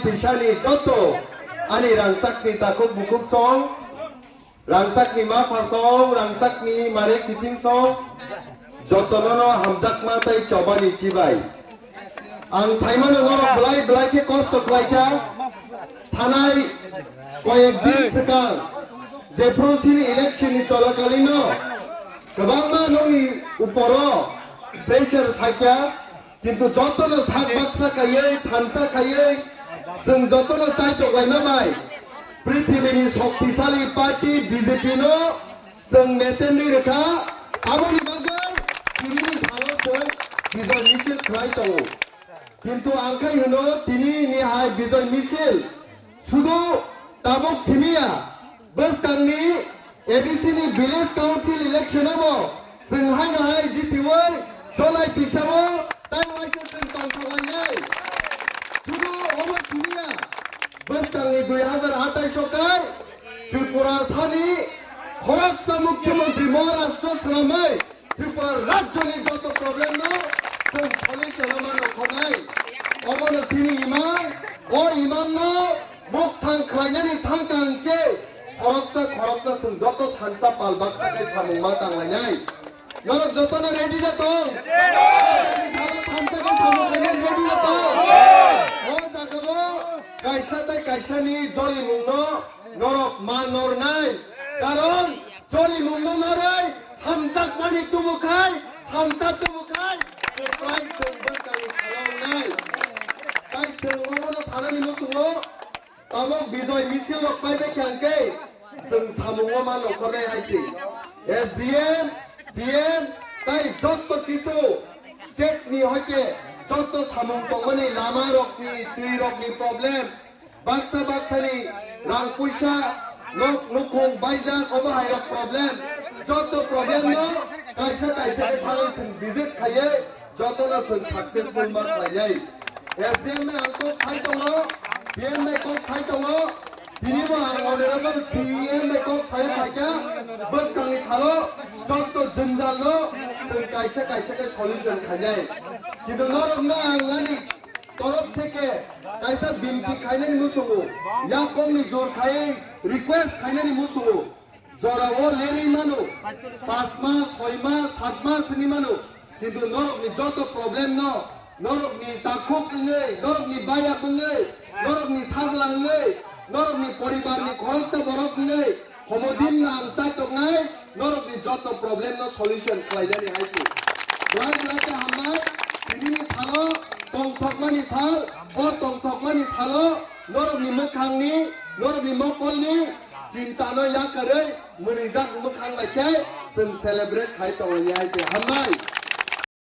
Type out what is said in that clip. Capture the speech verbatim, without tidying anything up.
Tisani joto ani rangchakni takhuk bukhuk song, rangchakni mapha song, rangchakni mare kiching song, jotono no hamjakma tei chobani chibai. Ang saimano norok belai belai khe kosto khlaikha. Thanai koyek din swkang jephuru chini election ni cholakalino kwbangma nokni uporo pressure phaikha. Kintu jotono sak baksa khaiwi, thansa khaiwi, chwng jotono chaitok laima bai prithibini shoktisali party B J P no chwng mechenwi rwkha. Aboni bagwi tinini salo chwng bijoy misil khlai tongo. Kintu ang khai hwno, tinini hai bijoy misil sudu tabuk simiya, bwskangni A D C ni village council election o bo chwng haino hai jitiwi cholai tisao tai waisa chwng tongthok lainai. Sudu obo simiya, bwskangni dui hazar athais o kai Tripura sani khoroksa mukhyamantri Maharashtra swnamwi Tripura rajyoni joto problem no chwng solution o mano khonai. Obono chini imang, o imang no bukthang khlainani thangkang khe khoroksa khoroksa chwng joto thansa pal baksa khe samung ma tanglainai. Norok jotono ready da tong? Salo thansa khe samung khainani ready da tong? O jagao kaisa tei kaisani jolimung no norok ma nornai. Karon Choli mungno noroi, hamjakmani tubukhai, hamsa tubukhai, kwplai chwng bwskangni salongnai. Tai chwng obono sanani muchungo, tabuk bijoy misil rok paibai khe hwnkhe, chwng samungo ma nongkhornai hai se. S D M, D M, tai jotto kisu state ni hoite jotto samung tongmani lama rokni, twi rokni problem, baksa baksani rang puisa, nok nukhung baijak, obo hai rok problem. Joto problem no kaisa kaisa khe thangwi chwng visit khaiwi jotono chwng successful ma khlainai. S D M bai ang kok sai tongo, D M bai kok sai tongo, tini bo ang honorable C E M bai kok sai phaikha, bwskangni salo joto jwnjal no chwng kaisa kaisa khe solution khainai. Kintu norok no ang ani torof theke kaisa binti khainani muchungo, yakongni jor khai request khainani muchungo, jorao lerwi mano, panch mas, soi mas, sat mas hwnwi mano, kintu norokni joto problem no, norokni takhuk wngwi, norokni bayap wngwi, norokni sajla wngwi, norokni poribarni khoroksa borok wngwi, Homodin no ang chaitoknai, norokni joto problem no solution khlainani hai se. Belai belai khe hambai, tinini salo tongthokmani sal, o tongthokmani salo norokni mwkhangni, norokni mokolni chinta no yakarwi mwnwijak mwkhang bai khe chwng celebrate khai tonglainai hai se. Hambai.